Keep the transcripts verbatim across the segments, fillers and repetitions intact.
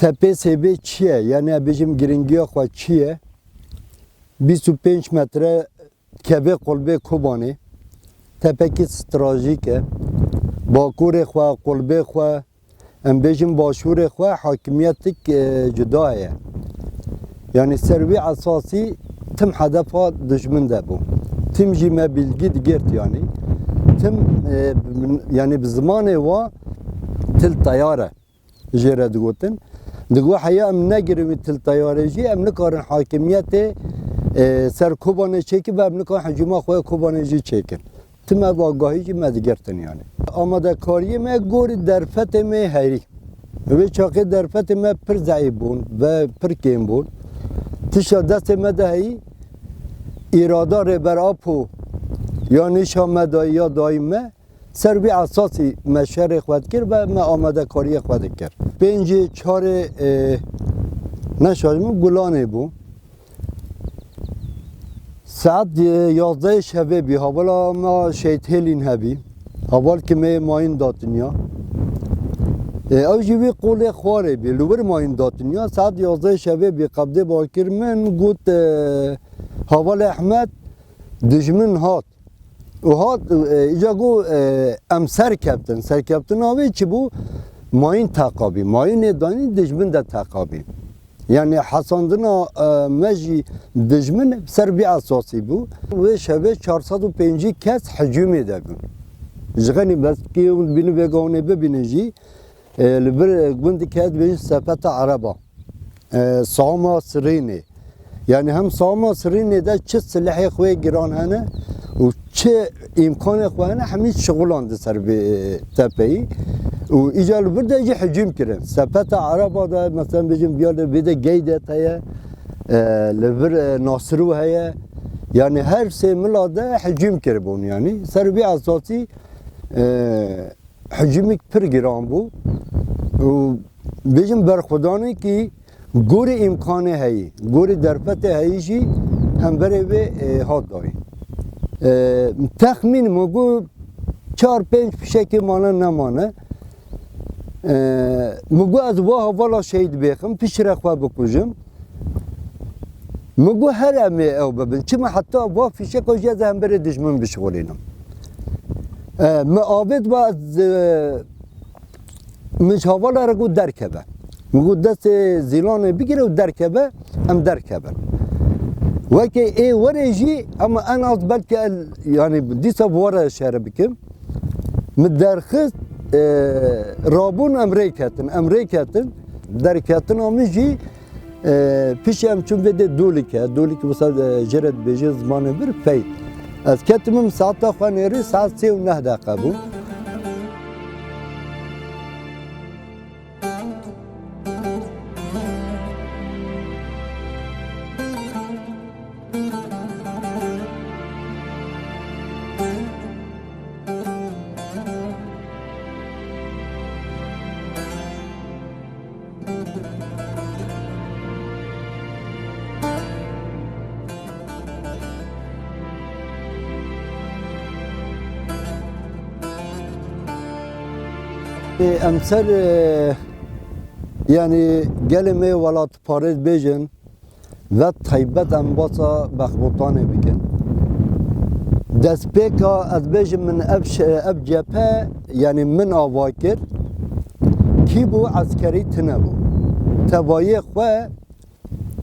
Tepê Sêbê çi ye? Yanî, em bêjim, giringiya xwe çi ye? Bîst û pênc metre kevê qulbê Kobanê. Tepekî stratejîk e. Bakurê xwe, qulbê xwe, em bêjin başûrê xwe, hakimiyetik, e, cuda heye. Yanî ser wî esasî tim hedefa dijmin de bû. Tim jî me bilgî digirtiyanî. Tim, e, yanî bi zimanê wa til teyar e jê re digotin. Digo heya em negirin wî til teyarê jî, em nikarin hakimiyetê, e, ser Kobanê çêkin ve em nikarin hicûma xwe ya Kobanê jî çêkin. Tim ev agahî jî me digirtin yanî. Amadekariyê me gorî derfetê me herî. Wê çaxê derfetê me pir zeîf bûn ve pir kêm bûn. Tişta destê me de heyî, îrada Rêber Apo ya nîşa me dayî ya dayî me, ser vî esasî me şerê xwe dikir ve me amadekariyê xwe dikir. Pêncê çarê, e, neşaş min Gulanê bû. Saet, e, yazdehê şevê bî, hevala me Şehîd Hêlîn hebî. Heval ki me mayîn da dinya. E, ew jî wî qolê xwarê bî, li wir mayîn da dinya. Saet yazdehê şevê bî, qebdê bakir min got, e, hevalê Ehmed, dijmin hat. Û hat, e, îca got, e, em ser keftin. Serkeftina wê çi bû? Mayîn teqabî. Mayînê danî dijmin de teqabî. Yanî hesandina, e, me jî dijmin ser vî esasî bû. Wê şevê çar sed û pêncî kes hicûmê de bûn. Ji xenî beskê û bînî vêga hûnê bibînin jî, e, li vir gundike dibêjin Sepeta Ereba. E, Sawma Sirînê. Yanî hem Sawma Sirînê de çi silehê xwe giran hene û çi îmkanê xwe hene, hemî şixulan di ser vê tepeyî. Û îca li vir de jî hicûm kirin. Sepeta Ereba de, mesela bêjin, viya de vê de Geydet heye, e, li vir, e, Nasirû heye. Yanî her sê mila de hicûm kiribûn yanî. Ser vî esasî, e, hicûmik pir giran bû û bêjin berxwedanekî gorî îmkanê heyî, gorî derfetê heyî jî hemberê wê, e, hat dayîn. E, texmîn min got çar pênc fişekê mane nemane. E, min got ez va hevala şehîd bêxim, piştre xwe bikujim. Min got her em ê ew bibin. Çima heta va fîşeka jî ez hemberê dijmin bişixulînim. E, min avêt va ez, e, min ji hevala re got derkeve. Min got destê zîlanê bigire û derkeve, em derkevin. Weke ê werê jî, ama en az belkî el, yanî dîsa bi we re şere bikim. Min derxist, e, rabûn em rê ketin, em rê ketin. Derketina min jî, E, piştî em çûn vê dê Dûlike. Dûlik wisa, e, jê re dibêje zimanê vir peyt. Ez ketim, min saeta xwe nêrî, saet sê û neh deqe bû. Ê, em ser, e, yanî gelê me yê welatparêz bêjin, ve taybet em basa Bexbotanê bikin. Destpêka ez bêjim min ev şe-, ev cephe, yanî min ava kir, kî bû, eskerî tune bû. Tevayê xwe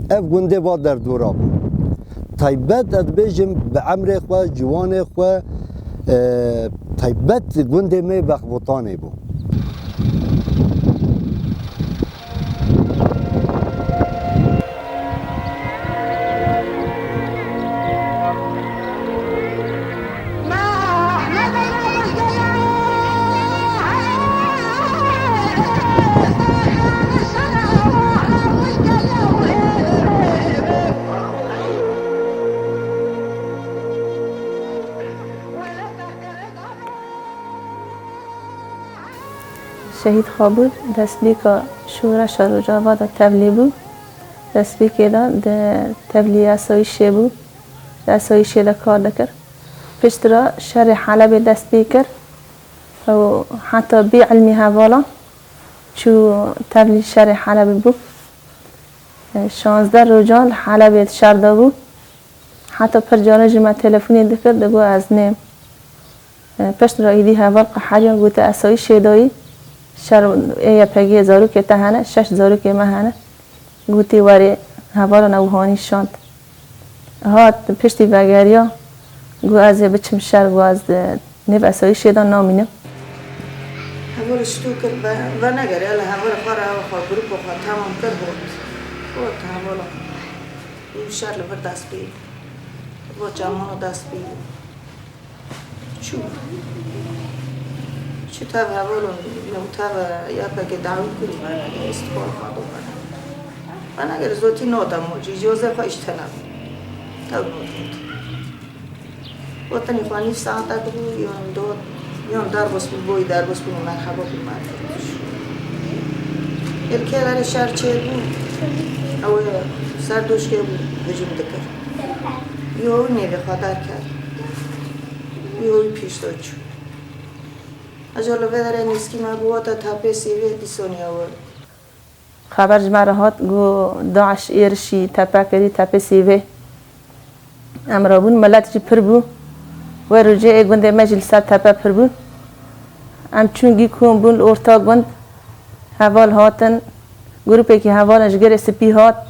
ev gundê va derdora bû. Taybet ez bêjim bi emrê xwe, ciwanê xwe, e, taybet gundê me Bexbotanê bû. Şehîd Xabûr destpêka şoreşa Rojava de tevlî bû. Destpêkê de di tevlî esayîşê bû. Di esayîşê de kar dikir. Piştre şerê Helebê dest pê kir. Ew heta bê ilmî hevala çû tevlî şerê Helebê bû. Şazdeh rojan li Helebê şer de bû. Heta pir caran ji me telefonê dikir, digot ez nêm. Pişt re êdî heval qeheriyan, gote esayîşê dayî şer ê Y P G zarokê te hene, şeş zarokê me hene. Gotî werê hevalan ew hanî şand. Hat piştî vegeriya, got ez ê biçim şer, got ez di nêv esayîşê de namînim. Heval şitû kir, ve, venegeriya li heval xwe re, ew xwe grûpa xwe temam kir, hot. Hot hevala. Û şer li vir dest pê. Bo çaman dest pê. Çû. Çû tev hevalon, ne tev Y P G dawî kir, îstixbara xwe do bana. Bana gere zotî nota mocî, jozê xwe îştena. Tev not. Wetenê xwe nîv saetek bû, yon do, yon derbas bû, boyî derbas bû, merheba bû, merheba. Êlkê verê şer çêbû, ew ê ser doşkê bû, hicûm dikir. Wî howî nêvê xwe derket. Wî howî pîş de çû. Eca li vê derê nêzîkî me bû, wata tepê sêvê dîsonî ew e. Xeber ji me re hat, got, DAIŞ êrişî tepe kirî, tepê sêvê. Em rabûn, milet jî pir bû. Wê rojê ê gundê me jî li ser tepe pir bûn. Em çûn gî kom bûn li orta gund. Heval hatin. Grûpekî hevalan ji Girê Spî hat.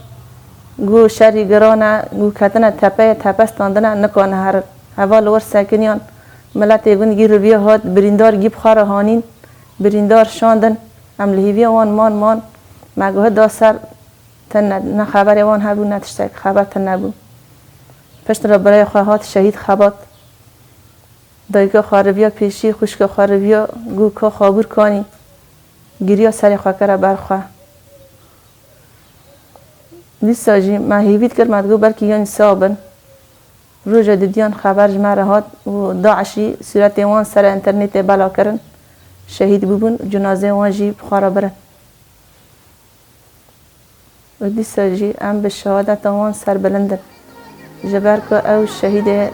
Got, şerî giran e, got, ketine tepeyê, tepe standine, nikane herin. Heval li wir sekiniyan. Miletê gund gî riviya hat, birîndar gî bi xwe re hanîn. Birîndar şandin. Em li hêviya wan man, man. Me guh da ser, tune, ne xeberê wan hebû, ne tiştek, xeber tune bû. Pişt re birayê xwe hat şehîd Xebat. Dayika xwe riviya pêşî, xwişka xwe riviya, got ka Xabûr kanî. Giriya, serê xwe kire ber xwe. Dîsa jî me hêvî dikir, me digot belkî yanî sax bin. Roja didiyan xeber ji me re hat û DAIŞî sûretê wan ser internetê bela kirin, şehîd bûbûn, cinazeyê wan jî bi xwe re birin. Û dîsa jî em bi şehadeta wan serbilind in. Ji ber ku ew şehîdê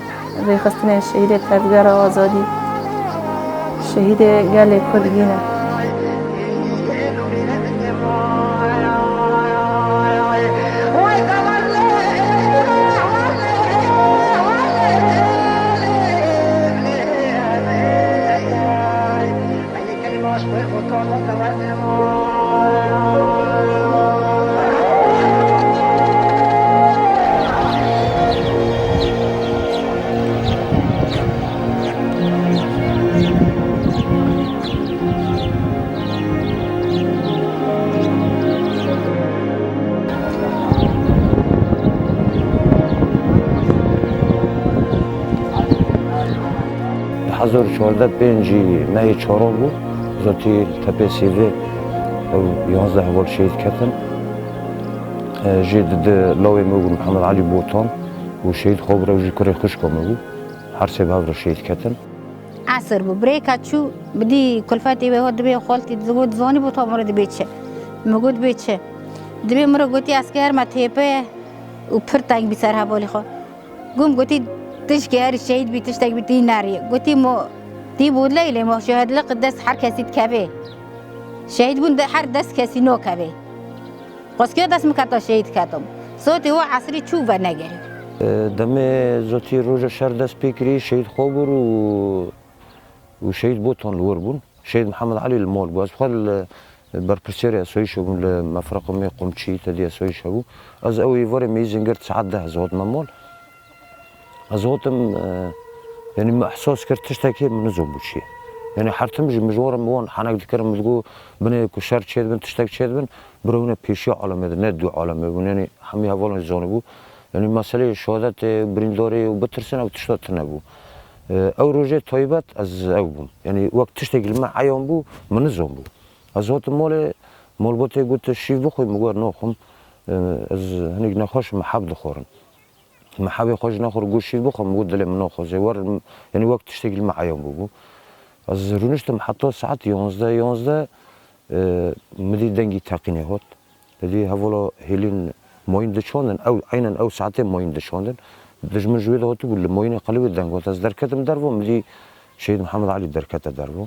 rêxistinê, şehîdê Tevgera Azadî, şehîdê gelê Kurd bîne. Hezar û çardeh pêncî mehê çaran bû, zotî li tepê sêvê ew yanzdeh heval şehîd ketin. E, jê di di lawê min bû Mihemed Elî Botan û şehîd Xobir ew jî kurê xwişka min bû. Her sê bi hev re şehîd ketin. Esir bû. Birêka çû, bidî kulfetê wê hot dibê xoltî digot, zanî bû tam re dibê çi. Min got, dibê çi? Dibê min re gotî, ez ke herme têpe û pir teng bî ser hevalê xwe. Gum gotî, tişkê herî şehîd bî, tiştek bî, tî nerî. Gotî, mo, tî bû leylê, mo, şehidlik dest her kesî dikevê. Şehîd bûn de her dest kesî nokevê. Qoskiya dest min keta şehîd ketim. Sotê û esrî çû ve negerî. Demê zotî roja şer dest pê kirî, şehîd Xobir û, û şehîd Botan li wir bûn. Şehîd Mihemed Elî li mal bû. Ez xwe li berpirsiyarê esayîşê bûm, li mefreqa me Qumçî, tedî esayîş hebû. Ez ew êvarê me yî zingir saet deh ez hatime mal. Ez hatim, e, yanî min ehsas kir tiştekê min nizan bû çi ye. Yanî her tim jî mijwara min wan henek dikirin, min digot binê ku şer çêdibin, tiştek çêdibin, bira hûn e pêşiya alemê de, ne dû alemê bûn. Yanî hemî hevalan jî zanibû. Yanî meseleyê şehadetê, birîndarê û bitirsin ew tişta tune bû. E, ew rojê taybet ez ew bûm. Yanî wek tiştekî li me eyan bû, min nizan bû. Ez hatim malê, malbatê got, "Tu şîv bixwî?" Min got, "Naxwim. E, ez hinek nexweş im, heb dixwarin." Min hebê xwe jî nexwar, got, "Şîv bixwe." Min got, "Dilê min naxwaze." Wer, yanî wek tiştekî li me eyan bûbû. Ez rûniştim heta saet yanzdeh, yanzdeh, e, min dî dengî teqînê hat. Te dî hevala hêlîn mayîn diçandin, ew, eynen ew saetê mayîn diçandin. Dijmin ji wê de hatibû, li mayînê qelibê deng hat. Ez derketim derva, min dî Şehîd Mihemed Elî derkete derva.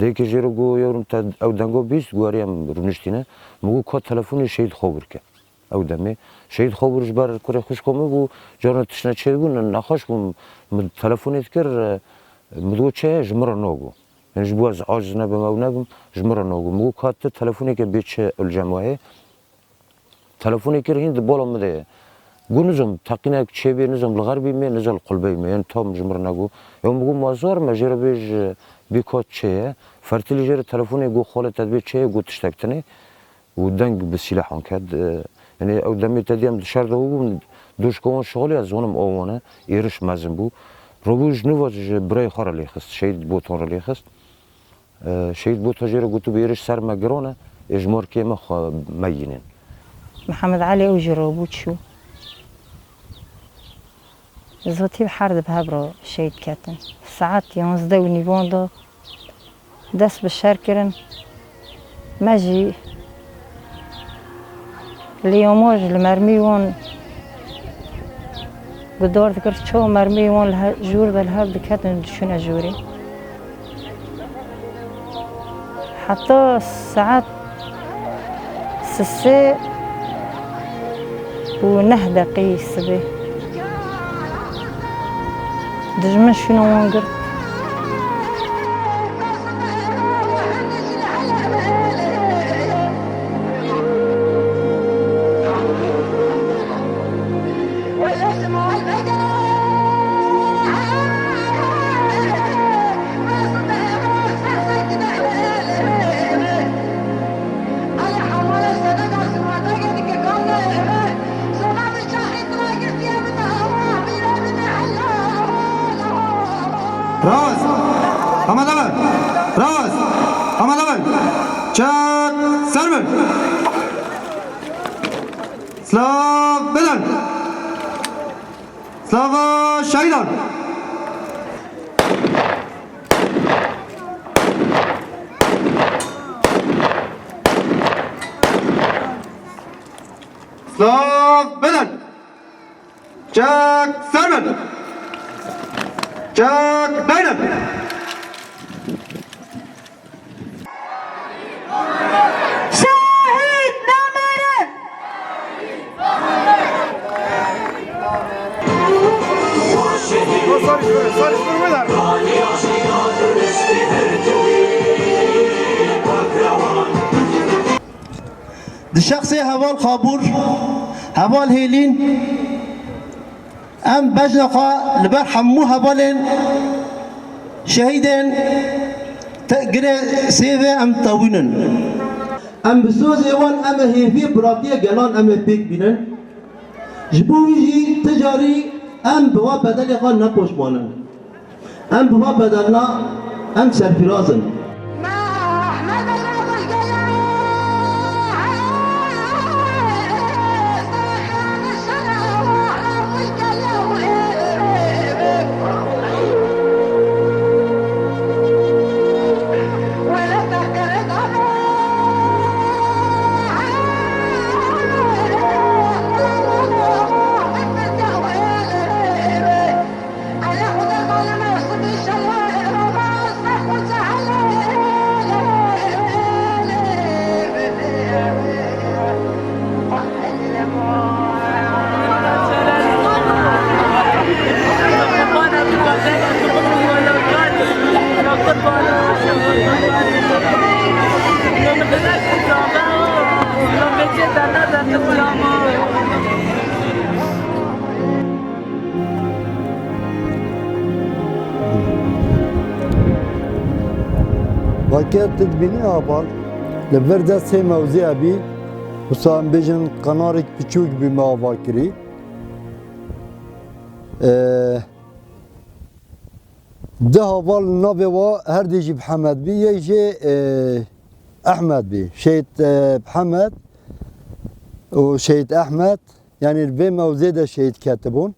Dêkê jê re got, "Yewrim, te ew denga bîst?" Got, "Erê, em rûniştîne." Min got, "Ka telefonê Şehîd Xobir ke." Ew demê Şehîd Xobir ji ber kurê xwişka min bû, carna tiştine çêdibûn, nexweş bûm, min telefonê dikir, e, min digot, "Çi ye?" Ji min re nagot. Yanî ji bo ez aciz nebim, ew nebim, ji min re nagot. Min got, "Ka tu telefonê ke bê çi ew li cem we heye?" Telefonê kir, hîn di bala min de ye. Got, "Nizam, teqînek çêbê, nizam li xerbî me, nizam li qulbeyê me." Yanî tam ji min re negot. Ya min got, "Ma zor me, jê re bêj, bê ka çi ye?" Fertilî jê re telefonê got, "Xalê te dibê çi ye?" Got, "Tiştek tune." û deng bi sîlehan ket. E, yanî ew demê te dî em di şer de bûbûn, dûşka wan şixulî, ez zonim a wan e, êriş mezin bû. Robû ji nû ve ji birayê xwe re lê xist, Şehîd Botan re lê xist. E, Şehîd Botan jê re gotibû, "Êriş ser me giran e, ê ji morkê me xwe meyînin." Mihemed Elî ew jî robû çû. Zotî her di bi hev re şehîd ketin. Saet yanzdeh û nîvan de dest bi şer kirin. Me jî li yamaj li mermî wan gudar dikir. Çawa mermî wan li he-, jûr de li hev diketin, diçûne jûrê. Heta saet sisê û neh deqîyê sibê. Dijmin şûna wan girt. Rast. Amade be. Rast. Amade be. Çek. Ser bin. Silav bidin. Slava şehîdan. Silav bidin. Çek ser bin. Çek beynin. Şehîd namerin! Di şexsê heval Xabûr, heval Hêlîn, em bejna xwe li ber hemû hevalên şehîdên te-, girê sêvê em tewînin. Em bi sozê wan em ê hêviyê biratiyê gelan em ê pêk bînin. Ji bo wî jî ti carî em bi va bedelê xwe nepoşmanin. Em bi va bedelna em serfiraz in. Weke tu dibînî heval, li vir de sê mewzî hebî, wisa em bêjin qenarek piçûk bî me ava kirî. Ee, du heval navê wa her dê jî bi Hemed bî, yek jê, ee, Ehmed bî. Şehîd, ee, Hemed û Şehîd Ehmed, yanî li vê mewzê de şehîd ketibûn.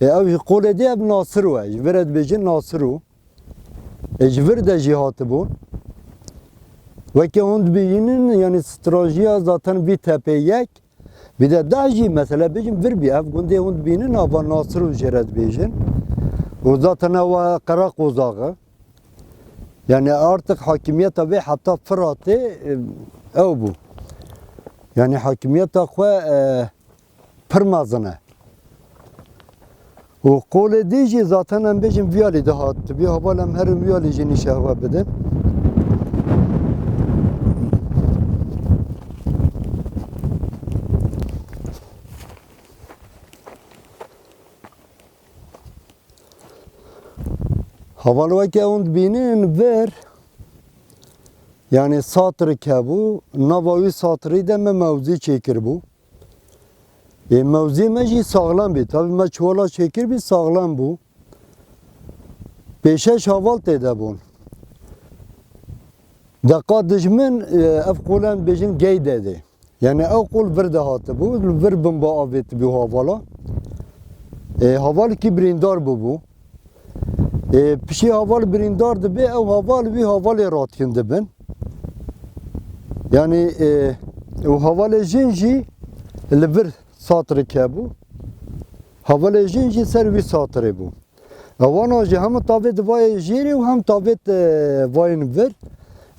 E, ew ji qolê dê ev Nasiro e. Ji vir e dibêjin Nasiro. E, ji vir de jî hatibûn. Weke hûn dibînin, yanî strajiya zaten vî tepê yek, vî de da jî mesela bêjin vir bî. Ev gundê hûn dibînin, ava Nasiro jê re dibêjin. Û zaten ew Qereqozax e. Yanî artık hakimiyeta vê heta Firatê, e, ew bû. Yanî hakimiyeta xwe, e, pir mezin e. Û qolê dî jî zaten em bêjin vîyalî dihat. Tu bî heval em herin vîyalî jî nîşe hewe bidin. Heval weke hûn dibînin vir, yanî satrik hebû, nava wî satrî de me mewzî çêkiribû. Ê mewzî me jî saxlem bî. Tabî me çiwala çêkir bî, saxlem bû. Pêşeş heval tê de bûn. Deqa dijmin, e, ev qolen bêjin gey de dê. Yanî ew qol vir de hatibû, li vir bimba avêtibû havala. E, havalekî birîndar bûbû. E, piştî haval birîndar dibe, ew haval wî havalê radikin dibin. Yanî, e, û havalê jin jî li vir satirek hebû. Havalê jin jî ser wî satirê bû. Ewana jî hem tavêt vayê jêrê û hem tavêt, e, vayên vir.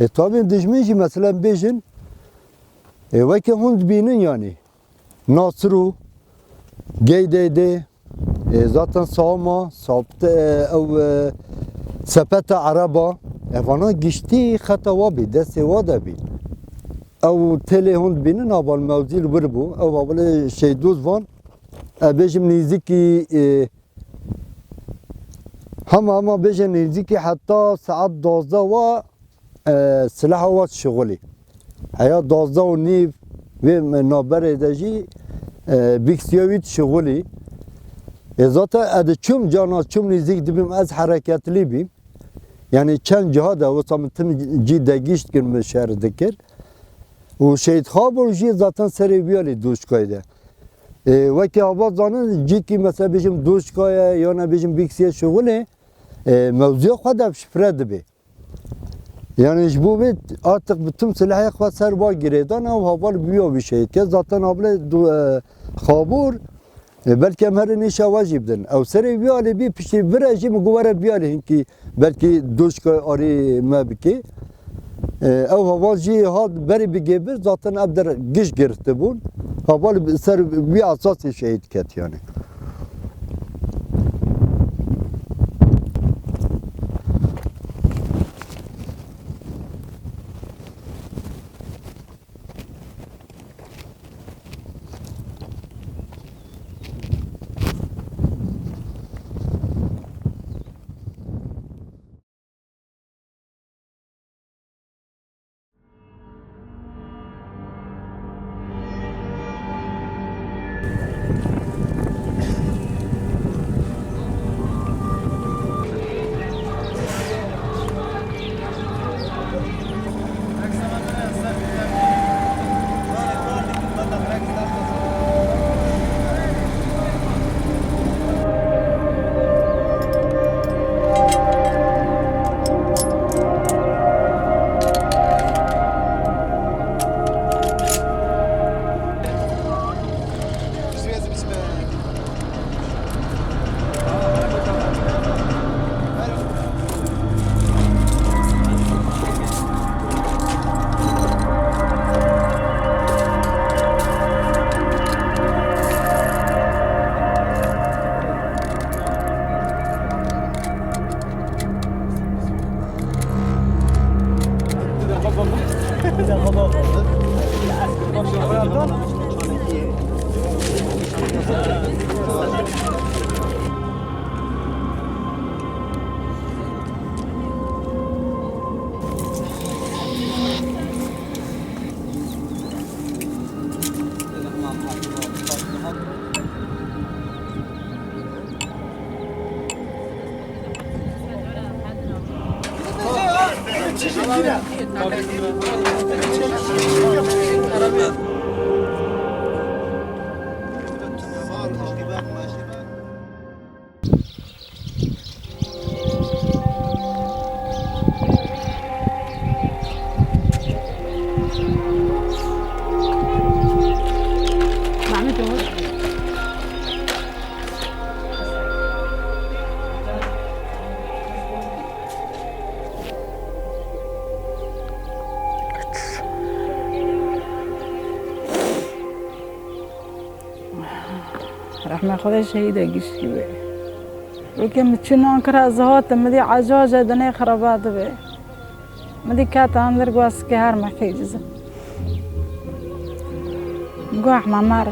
E, tabî dijmin jî mesela bêjin, e, weke hûn dibînin yanî. Nasir û Geydeydê, e, zaten Saoma, Sabte, e, ew, e, Sepeta Ereba, evana giştî xeta wa bî, destê wa de bî. Ew têlê hûn dibînin, heval mewzî li wir bû. Ew hevalê Şeydûz van, e, bêjim nêzîkî, e, hema hema bêje nêzîkî heta saet duwazdeh wa, e, silaha wa şixulî. Heya duwazdeh û nîv vê me-, navberê de jî, e, bîksiya wî şixulî. E, zaten ez diçûm cana çûm nêzîk dibîm ez hereketlî bîm. Yanî çend ciha de wisa min tim cî de gişt kir min şer dikir. Û Şehîd Xabor jî zaten serê vîyalî Dûşkayê de. E, wekî hava zanin cîkî mesela bêjim Dûşka ye, yana bêjim Bîksiye şixulê, e, mewziya xwe de şifre dibe. Yanî ji bo vê artık bi tim silahê xwe ser va girêdan ew heval bi wî şehîd ke. Zaten hevalê du-, e, Xabor, e, belkî em herin nîşa we jî bidin. Ew serê vîyalê bî piştî vire jî min got were vîyalê hinkî belkî Dûşka arê me bike. E, ew heval jî hat berê bi gêbir zaten ev der giş girtibûn. Heval ser vî esasî şehîd ket yanî. Rehme Xwedê şehîdê gişkî be. Weke min çû nan kir, ez hatim, min dî ecace dinê xiraba dibe. Min dî ket andir, got ez kê her me xêciz im. Min got Ehma mer.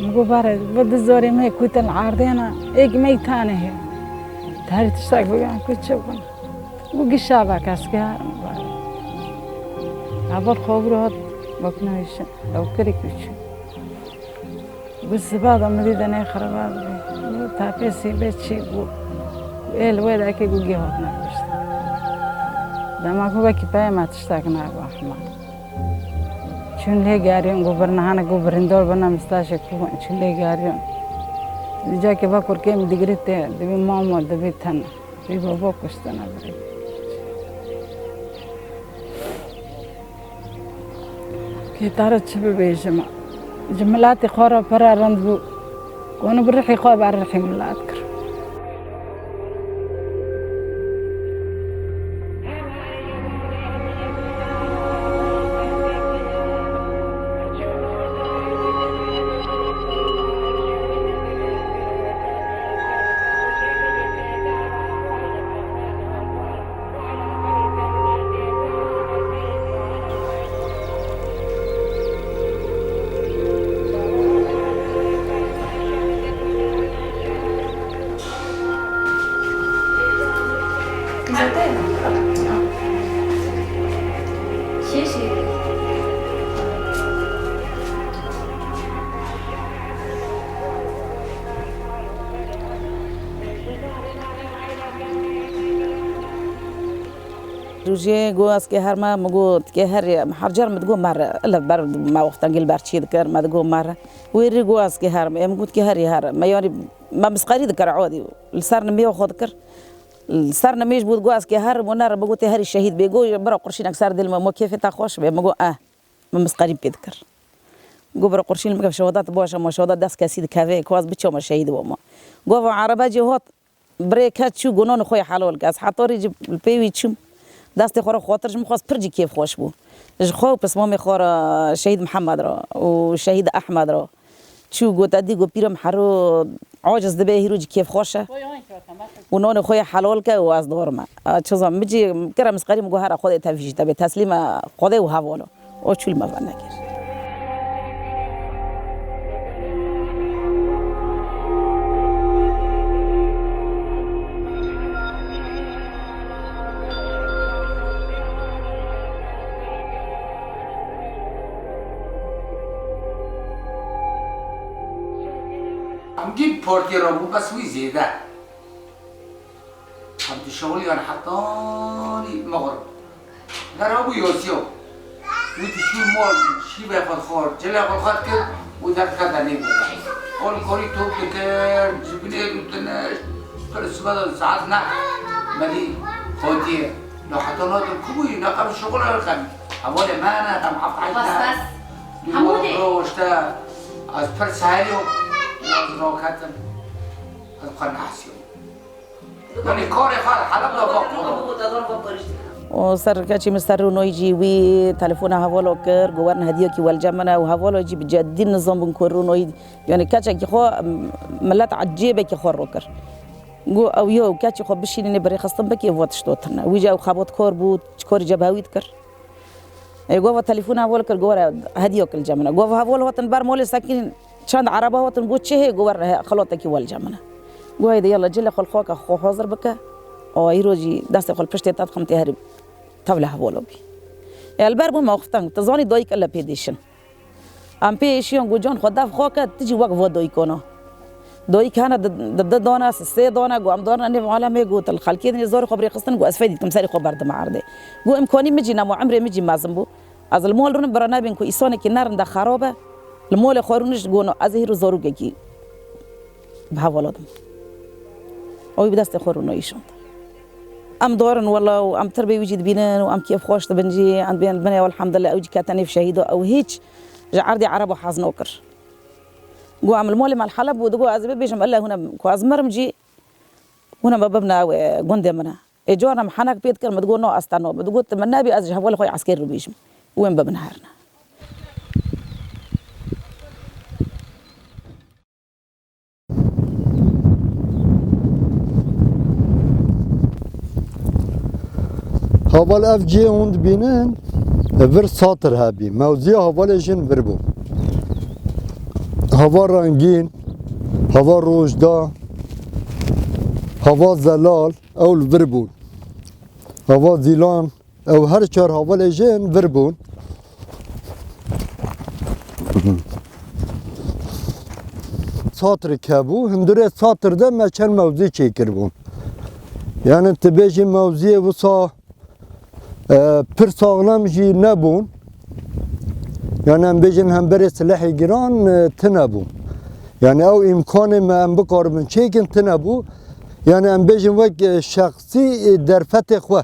Min got berê, bi du zorê me kutin erdêne, êk me tenê hê. Terî tiştek bigan ku çi bûn. Û gişa veke ez kê her me berê. Heval xwe bû hat, wek nayişin. Ew kirî ku çû. Bi siba de min dî dinê xiraba dibê. Tapê sîbê çî bû. Ê li wê de eke gûgê hatine kuştin. Dema ku wekî peyê me tiştek nago Ehmed. Çûn lê geriyon, got birine hene, got birîndar bine, mistaşê ku çûn lê geriyon. Dî cakê va kurkê min digirî tê, dibî mamo, dibî tene. Vî baba kuştine birî. Kê te re çi bibêjim? Ji miletê xwe re pere rind bû. Ku hûn bi rihî xwe ber rihî milet kir. Rojê got ez kê her me, min got kê herî, her car min digot mer, ile ber me wextan gil ber çî dikir, me digot mer. Wê rî got ez kê her me, min got kê herî her me, yanî me misqerî dikir odî, li ser nimê xwe dikir. Li ser nimê ji bo digot ez kê her me, û nere, min got tê herî şehîd bê, got bira qurşînek ser dil me, mo kêfê te xweş be, min got eh. Min misqerî pê dikir. Got, bira qurşîn bike, şewedat baş e, ma şewedat dest kesî dikeve, ku ez biçama şehîd bama. Got, va erebe cî hat, birê ket çû, got, nanê xwe yê helal ke. Ez heta rê cî li pê wî çûm. Destê xwe re xatir ji min xwest, pir cî kêf xweş bû. Ji xwe û pismamê xwe re, Şehîd Mihemed re û Şehîd Ehmed re. Çû got, edî got, pîra min hero aciz dibe, hîro cî kêfxweş e. Û nanê xwe yê helal ke û ez dor me. A, çi zan, min cî kire misqerî, min got, here Xwedê tevî jî te bê, teslîme Xwedê û hevala. O çû li me venekir. Em dî portê re bû, bes wî zêde. Em dişewiliyan hetanî mexrib. Dera bû yosiyo. Wî dişû mol, şîvê xwe dixwar, cilê xwe dixwar kir û derdiket denê bû. Ol korî top dikir, ji binê rû dinişt. Pir sibe de saet neh. Me dî xotiyê. Lo heta nadim ku bûyî, ne qem şixul er xem. Hevalê me ne, xem heft heşt ne. Bas, bas. Dû Hemûdê. Roşte, ez pir seherî yo, ez raketim. Ez xwe nehsiyo. Yanî karê xwe Heleb de bak xwe. O ser keçî min ser rûnoyî jî wî telefona hevala kir, got werin hediyekî welce min e û hevala jî bi cedî nizam bûn ku rûnoyî, yanî keçekî xwe, milet ecêbekî xwe rû kir. Got ew yo, keçî xwe bişînînê bi rêxistin bikê, ev tişt tune. Wî jî ew xebatkar bû, çi karî cebhewî dikir. Ê, gova telefona heval kir, gova hediyek li cem min e. Gova heval hatin ber malê sekîn çend ereba hatin, got çi heye, gova re xelatekî wel cem min e. Gova heydi yala cilê xwe li xaka xwe hazir bike. Awa îro jî destê xwe li piştê te dixim tê herî tevle hevala bî. Ê, li ber bû mewqif teng, tu zanî dayik ele pê dêşin. Em pê êşiyan got can xwe dev xwe ke, tu jî wek va dayikana. Dayik hene di, di, di dane, sê dane, got em darine nêv alemê, got li xelkê dinê zarê xwe bi rê xistin, got ez fê dîtim serê xwe berdime erdê. Got îmkanî min jî nema, emrê min jî mezin bû. Ez li mal rûnim bira nebîn ku îsanekî nerin de xerab e. Li malê xwe rûnişt, got no, ez ê hîro zarokekî bi hevala dim. Ew ê bi destê xwe rûno îşand. Em darin wela û em tirbê wî jî dibînin û em kêf xweş dibin jî, em dibên li binê ew elhamdulillah ew jî kete nêv şehîda, ew hîç ji erdê ereba hez nakir. Got em li malê me li Heleb bû, digot ez ê bibêjim ele hûn em ku ez mirim jî hûn em bibine ew, e, gundê min e. Ê carna min henek pê dikir, min digot na ez te nabim. Digot tu min nebî ez ji hevalê xwe yê eskerî re bêjim. Û em bibine herine. Heval ev cihê hûn dibînin, vir satir hebî. Mewziya hevalê jin vir bû. Heva rengîn, heva rojda, heva zelal, ew li vir bûn. Heva zîlan, ew her çar hevalê jin vir bûn. Satrik hebû, hundirê satir de me çend mewzî çêkiribûn. Yani tu bêjî mewziyê wisa, e, pir saxlem jî nebûn. Yani em bêjin hemberê silehê giran, e, tune bûn. Yani ew îmkanê me em bikaribin çêkin tune bû. Yani em bêjin wek, e, şexsî, e, derfetê xwe.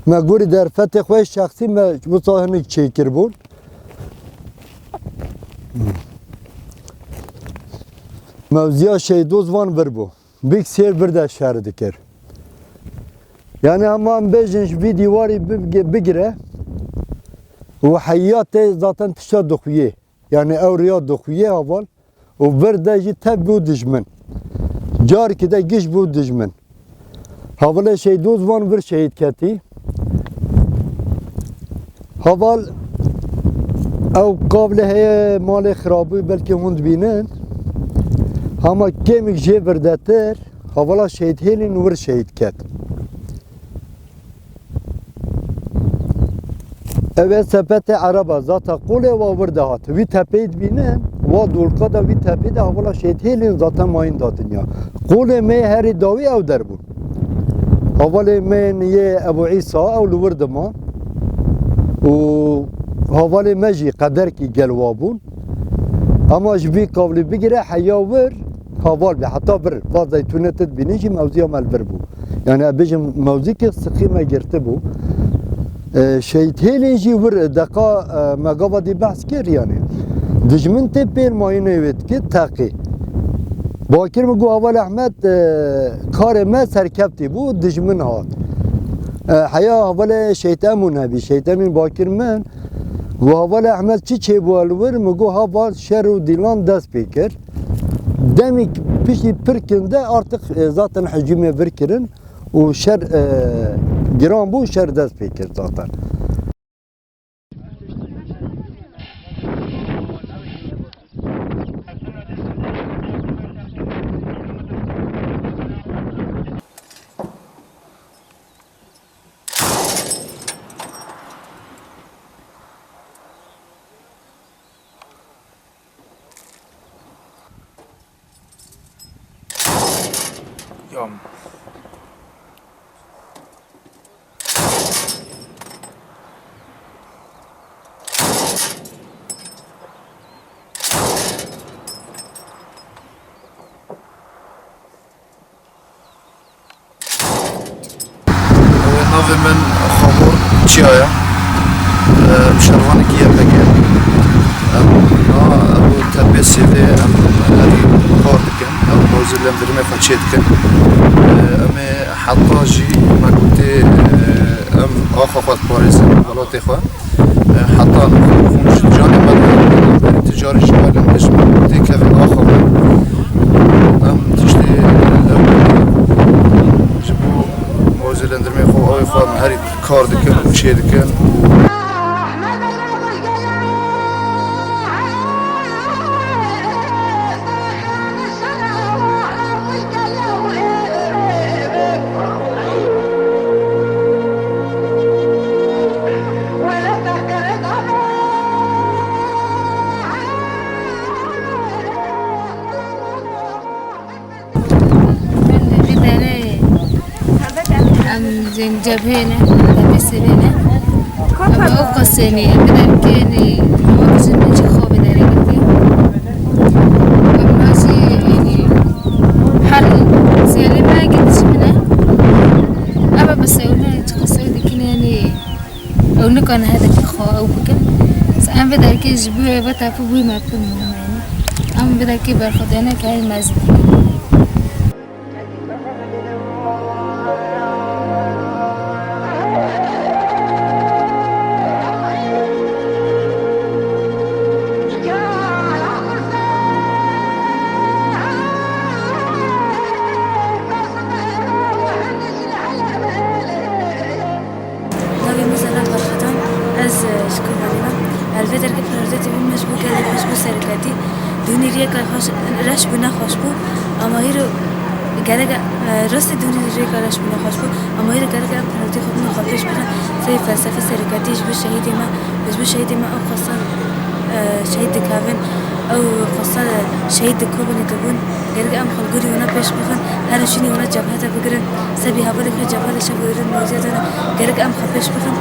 Me gorî derfetê xwe şexsî me wisa hinek çêkiribûn. Mewziya Şehîdo Zivan vir bû. Bik sêr vir de şer dikir. Yani hema em bêjin ji vî dîwarî bibge-, bigire û heya tê zaten tişta dixuyê. Yani ew riya dixuyê heval û vir de jî tev bû dijmin. Carkî de giş bû dijmin. Hevalê Şehîdo Zivan vir şehîd ketî. Heval ew kavlê heye malê xirabû belkî hûn dibînin. Hema kêmik jê virdetir hevala Şehîd Hêlîn vir şehîd ket. Ev ê sepetê ereba zata qolê wa wir de hat. Wî tepeyî dibînin, wa dolka de wî tepeyî de hevala Şehîd Hêlîn zata mayîn da dinya. Qolê me herî dawî ew der bûn. Hevalê me yê Ebû Îsa ew li wir dima. Û hevalê me jî qederkî gel wa bûn. Ama ji vî kavlî bigire heya wir heval bî. Heta vir, va zeytûnê tu dibînî jî mewziya me li vir bû. Yani ez bêjim mewzîkê sixî me girtibû. E, Şehîd Hêlîn jî wir deqa, e, me gava dî behs kir yani. Dijmin tê pêl mayînê wê dikê teqî. Bakir min got, Heval Ehmed, e, karê me serkeftî bû, dijmin hat. E, heya hevalê Şehîd Emûn hebî, Şehîd Emîn Bakir min got, Heval Ehmed çi çêbû li wir? Min got, heval şer û dîlan dest pê kir. Demî piştî pir kin de artık, e, zaten hicûmê vir kirin û şer, e, giran bû, şer dest pê kir zaten. Yam. Ew ê navê min Xabor Çiya ye. Em şervanekî Y P G. Em na ew tepê sêvê em herî kar dikin. Ew mewzû lendirmê xwe çê dikin. Em ê heta jî me gotê, em axa xwe diparêzin, welatê xwe. Heta xwe ji canê me de, berî tu carî ji me re tê kevin axa xwe. Em tiştê ew ji bo mozê lendirmê xwe, awê xwe em herî kar dikin û çê dikin. Cebhê ne, cebhê sêvê ne. Ama o qasê ne, bir de ki ne, ama bizim ne çok hobi de gitti. Ama şey, yani, her seyirme gitişimine. Ama bu seyirme çok sevdi ki ne, yani, ew nikane hedefê xwe ew bikin. Em vê derkê ji bo vê tepû bûyî me pir muhim e. Em vê derkê berxwedane ke heyî mezin. Navê min Zehra Ferhatan, ez, e, ji Kobanê me. Li vê derkê priyoritê bû me ji bo gelê xwe, ji bo serokatî. Dûnî riyeka xweş, reş bû, nexweş bû. Ama îro gerek, e, rastî dûnî riyeka reş bû, nexweş bû. Ama îro gerek em priyoritê xwe bûna xwe pêş bixin. Serê felsefê serokatî ji bo şehîdê me, ji bo şehîdê me ew xwestan, e, şehîd dikevin. Ew xwestan, e, şehîd di Kobanê de bûn. Gerek em xwe li gorî wana pêş bixin, herin şûnê wana cebhe de bigirin, sebî hevalê xwe cebhe de şev û roj mewziya dane, gerek em xwe pêş bixin.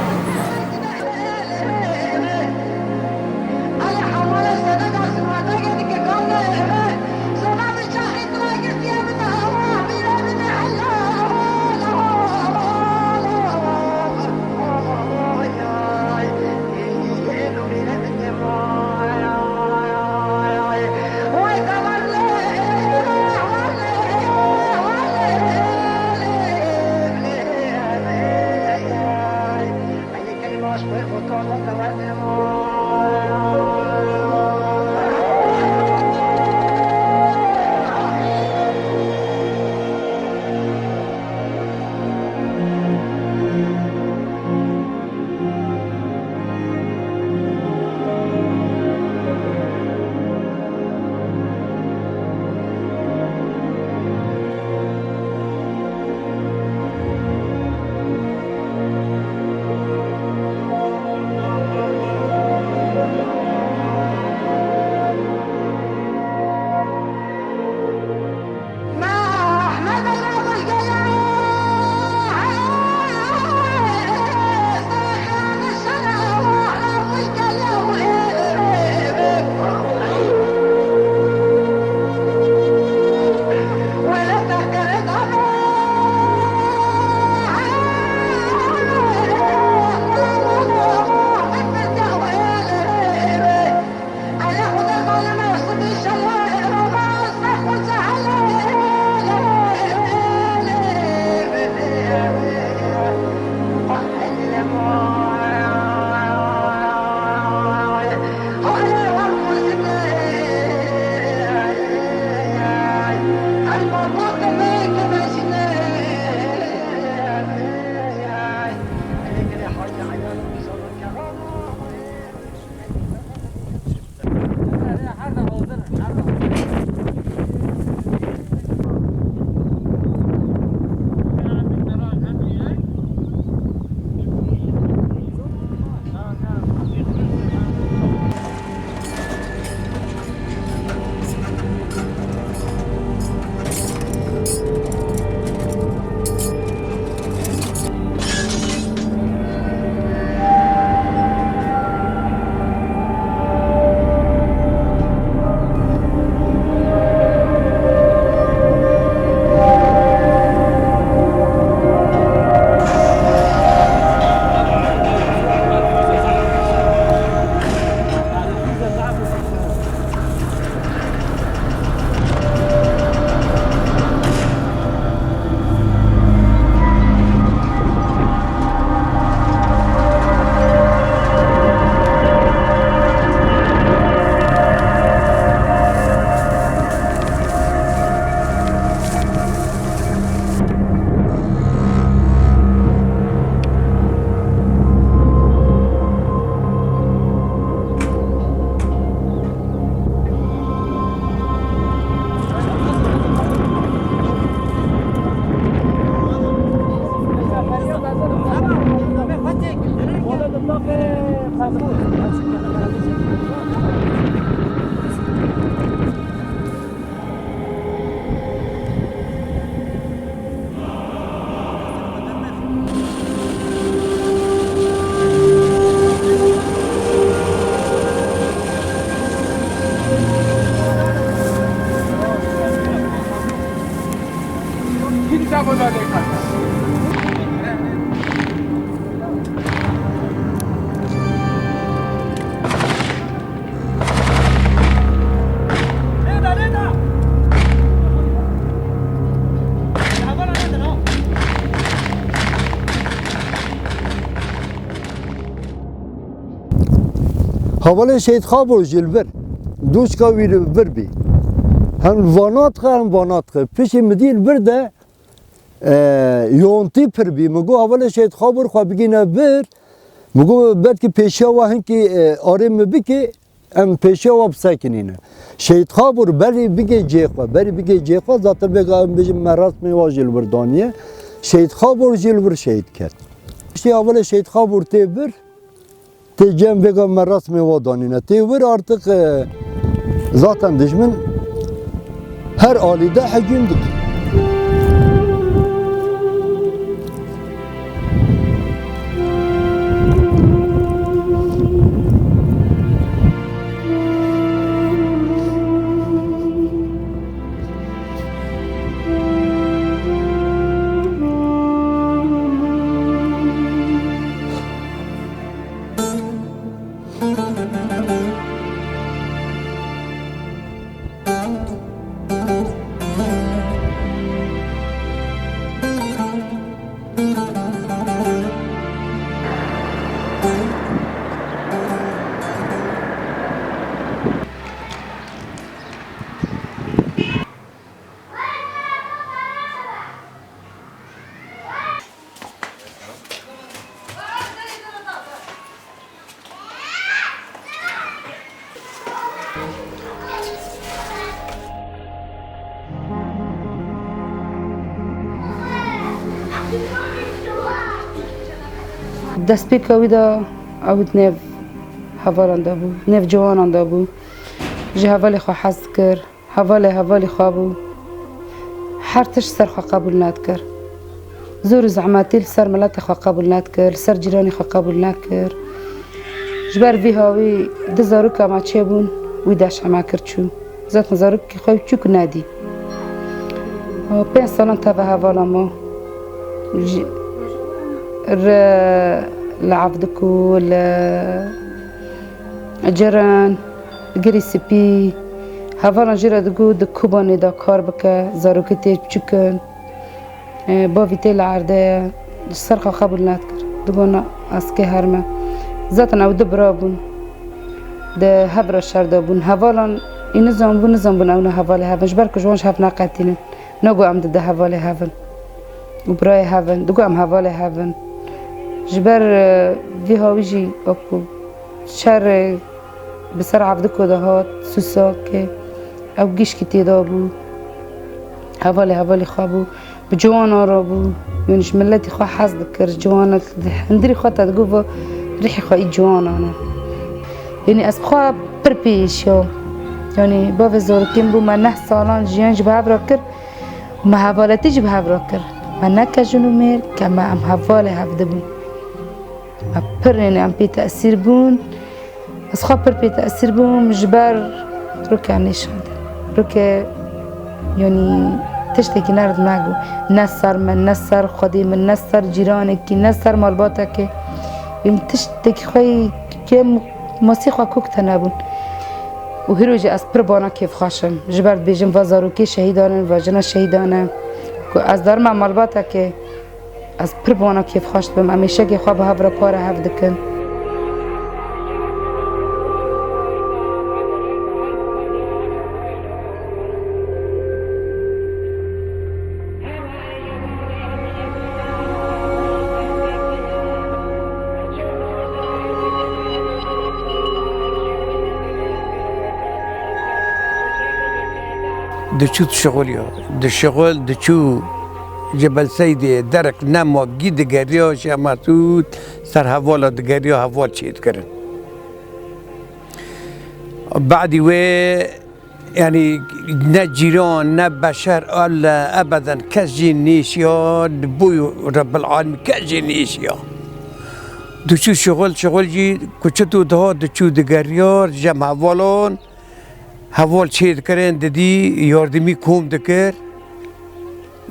Hevalê Şehîd Xabor jî li vir, doçka wî li vir bî. Hem vana dixe, hem vana dixe. Piştî min dî li vir de, e, yontî pir bî. Min got, hevalê Şehîd Xabor xwe bigîne vir. Min got, belkî pêşiya we hinkî, e, arê min bike, em pêşiya we bisekinîne. Şehîd Xabor berî bigê cihê xwe, berî bigê cihê xwe, zaten vêga em bêjin merasmê wa jî li vir daniye. Şehîd Xabor jî li vir şehîd ket. Piştî hevalê Şehîd Xabor tê vir, tê cem vêga me resmê wa danîne. Tê wir artık, e, zaten dijmin her alî de hecûm dike. Destpêka wî de ew di nêv hevalan de bû, nêv ciwanan de bû. Ji hevalê xwe hez dikir. Hevalê hevalî xwe bû. Her tişt ser xwe qebûl nedikir. Zor û zehmetî li ser miletê xwe qebûl nedikir, li ser cîranê xwe qebûl nekir. Ji ber vî hawî du zaroka me çêbûn, wî deşa me kir çû. Zaten zarokê xwe çûk nedî. Pênc salan teva hevala me. Ji, re, li Evdiko, li Ceren, Girî Spî, hevalan jê re digot di Kobanê de kar bike, zarokê tê biçûk in. E, bavî tê li erdê ye, ji ser xwe qebûl nedikir. Digot na, ez kê herme. Zaten ew du bira bûn. Di hev re şer de bûn. Hevalan î nizanbû, nizanbûn ew ne hevalê hev in. Ji ber ku ji wan ji hev neqetînin. Nagot em di du hevalê hev in. Û birayê hev in. Digot em hevalê hev in. Ji ber, e, vî hawî jî wekû şer, e, bi ser Evdiko de hat, Sûsakê. Ew gişkî tê de bû. Hevalê hevalî xwe bû. Bi ciwanan re bû. Yanî ji miletî xwe hez dikir. Ji ciwanan di hundirî xwe te digot va rihê xwe î ciwanan e. Yanî ez bi xwe pir pê êşiyam. Yanî bavê zarokên bû me neh salan jiyan jî bi hev re kir. Me hevaletî jî bi hev re kir. Me ne ke jin û mêr, ke me em hevalê hev dibûn. Me pir, yanî em pê tesîr bûn. Ez xwe pir pê tesîr bûm ji ber roke nêşandin. Roke, yanî tiştekî nerd me got. Ne ser min, ne ser xwedê min, ne ser cîranekî, ne ser malbatekê. Yanî tiştekî xwe yê kêm masî xwe kok tene bûn. Û hîro jî ez pir bona kêfxweş im. Ji ber dibêjim va zarokê şehîdan in, va jina şehîdan e. Ku ez derma malbatekê, ez pir bona kêfxweş dibim. Em êşekê xwe bi hev re para hev dikin. Diçû dişixuliya, dişixul, diçû Cebel Seydê, derek nema gî digeriya, Şemasûd ser hevala digeriya, heval çêdikirin. Badî wê Yanî ne cîran, ne beşer, elle ebeden kes jî nêşiya, li bo Rebbil Alemîn kes jî nêşiya. Diçû şixul, şixul jî ku çito diha diçû digeriya, cem hevalan, heval çê dikirin, didî yardimî kom dikir.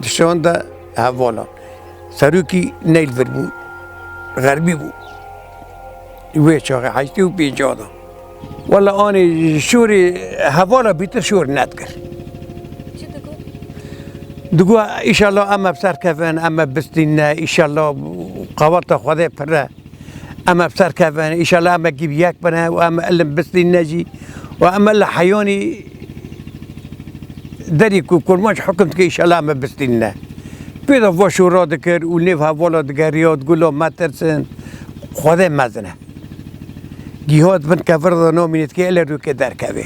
Dişan de Hevalan. Serokî neyl vir bû. Xerbî bû. Wê çaxê heştê û pênca da. Wele anê şûrê hevala bîtir şûr nedikir. Çi digot? Digot, "Îşallah em ê bi ser kevin, em ê bistîne, îşallah qeweta Xwedê pir e." Em ê bi ser kevin, îşallah em ê gî bi yek bine û em ê ilim bistînine jî û em ê li heyanî derî ku kurmanc hukum dike, îşallah em ê bistînine. Pê de va şûra dikir û nêv hevala digeriya, digot, "La metirsin, Xwedê mezin e." Gî hat bin kevir de namîne dike, ele rûkê derkeve.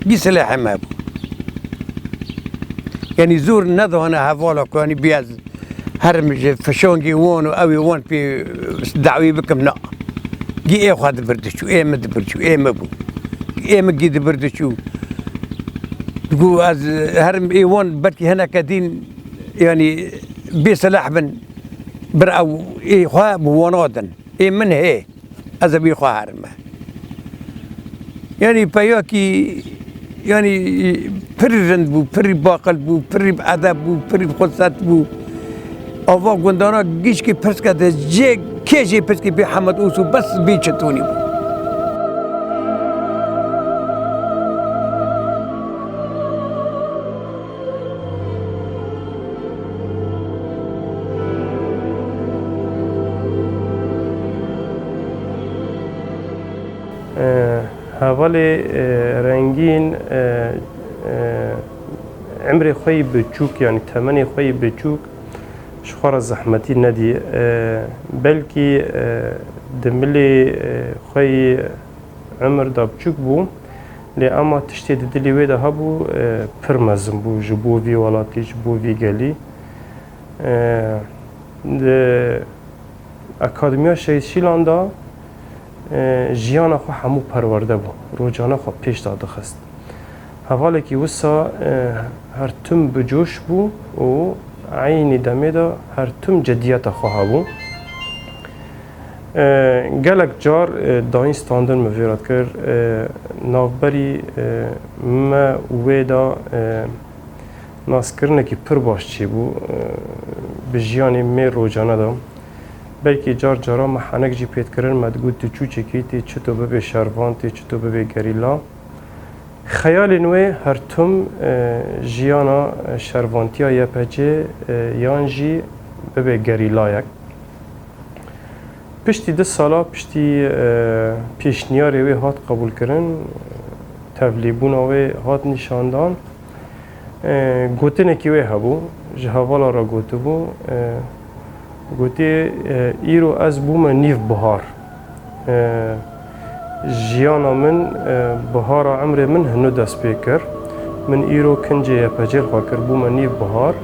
Gî silehê me bû. Yanî zor nedihane hevala ku yanî bî ez herim ji fişangê wan û ew ê wan pê dawî bikim, na. Gî ê xwe dibir diçû, ê min dibir çû, ê min bû. Ê min gî dibir diçû. Digo ez herim ê wan belkî hineke dîn, yanî bê silah bin, bir ew ê xwe bi wana din. Ê min hê. Ez ê wî xwe herime. Yanî peyakî, yanî pirî rind bû, pirî baqil bû, pirî bi edeb bû, pirî bi xweset bû. Ava gundana gişkî pirs ke de jê kê jê pirs kî bê Hemed Oso bes bê çitonî bû. E, hevalê, e, Rengîn, e, e, emrê xwe yî biçûk, yanî temenê xwe yî biçûk, ji xwe re zehmetî nedî. E, belkî, e, di milê, e, xwe yî emir de biçûk bû, lê ema tiştê di dilê wê de hebû, e, pir mezin bû ji bo vî welatî, ji bo vî gelî. E, di Akademiya Şehîd Şîlan de, e, jiyana xwe hemû perwerde bû, rojane xwe pêş de dixist. Hevalekî wisa, e, her tim bi coş bû û eynî demê de her tim cediyeta xwe hebû. E, gelek car, e, dayîn standin min vê re dikir, e, navberî, e, me wê de, e, naskirinekî pir baş çêbû, e, bi jiyanê me rojane de. Belkî car cara me henek jî pê dikirin, me digot tu çûçekî tê çito bibê şervan, tê çito bibê gerîla. Xeyalên wê her tim, e, jiyana, e, şervantiya Y P G, e, yan jî bibê gerîlayek. Piştî du sala, piştî, e, pêşniyarê wê hat qebûlkirin, tevlîbûna wê hat nîşandan, e, gotinekî wê hebû, ji hevala re gotibû, e, gotî, e, Îro ez bûme nîv bihar. E, jiyana min, e, bihara emrê min hino dest pê kir. Min îro kincê Y P G xwe kir, bûme nîv bihar.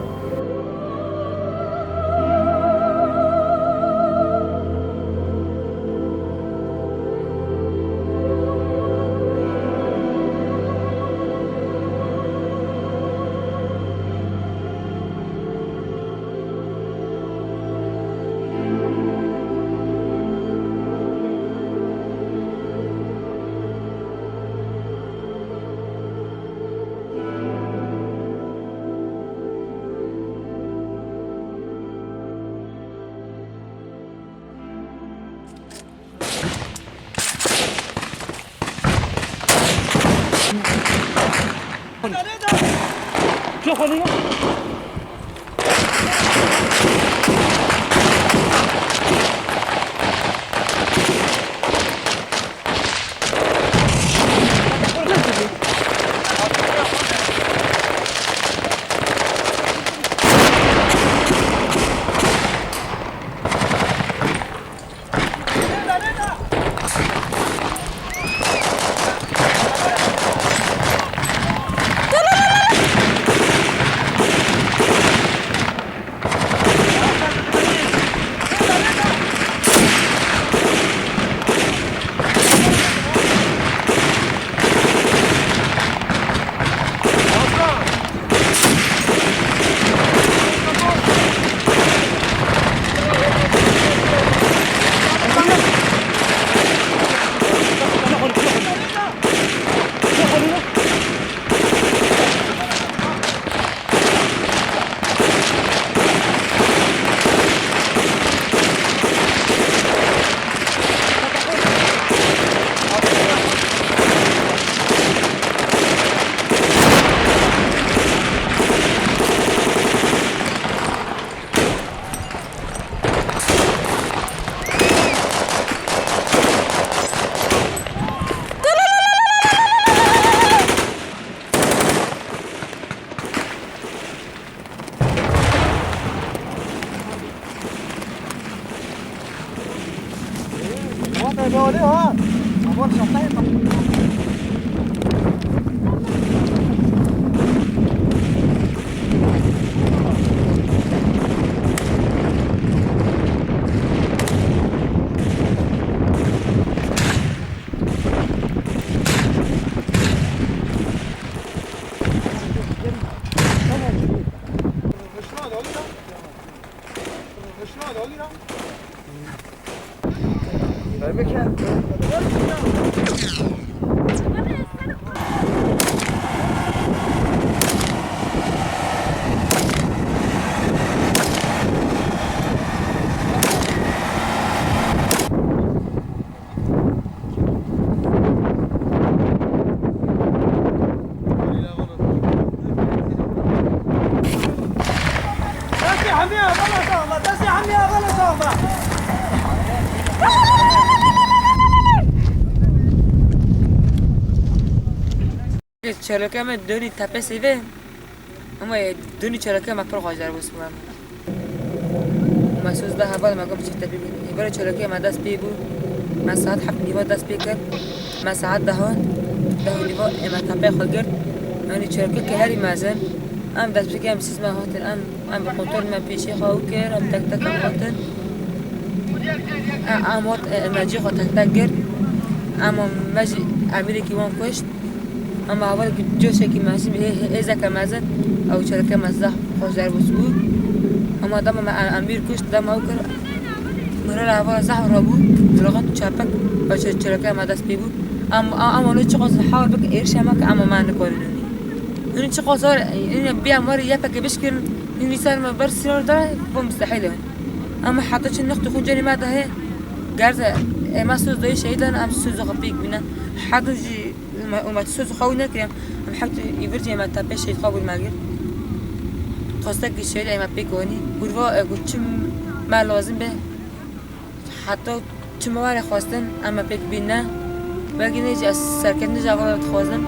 Çêleke me dönî tepesê ve. Ama, e, dönî çêleke me pir xweş derbas bû em. Me soz da heval me got biçin tepî bû. Hêvara çêleke me dest pê bû. Me saet heft nîva dest pê kir. Me saet deh, deh nîva ê me tepê xwe girt. Yanî çêleke ke herî mezin. Em dest pê kir, em sîz me hatin. Em, em bi kontrol me pêşê xwe ew kir. Em tek tek em hatin. Em, em hat, e, me cî xwe tek tek girt. Em, me jî emîrekî wan kuşt. Ama hevalekî coşekî mezin, hê-, hê-, hêzeke mezin, ew çêleke me zehf xweş derbas bû. Ama dema me em-, emîr kuşt, dema ew kir, min re hevala zehf rabû, min re got çapik, ew çê-, çêleke me dest pê bû. Em, a-, ama hûn çiqas hawil bikin, êrişa me ke, ama me nikarin hûnî. Hûnî çiqas zor, hûnî bîya me re yepeke bişkirin, hûnî ser me ber sîrar da, bo mustehîl e. Ama heta çi nextê xwe cenî me de hê, gerze, ê me soz dayî şehîdan, em soz xwe pêk bîne. Heta jî Û me, û me soz xwe ew nekiriye. Em heft îvir jî ê me tepê şehîd xwe bûn me girt. Xwestekî şehîd ê me pêk wanî. Hûrva, e, ku çi me lazim be, heta çi me were xwestin, em me pêk bîne. Wekî ne jî ez serkeftin ji hevala dixwazim.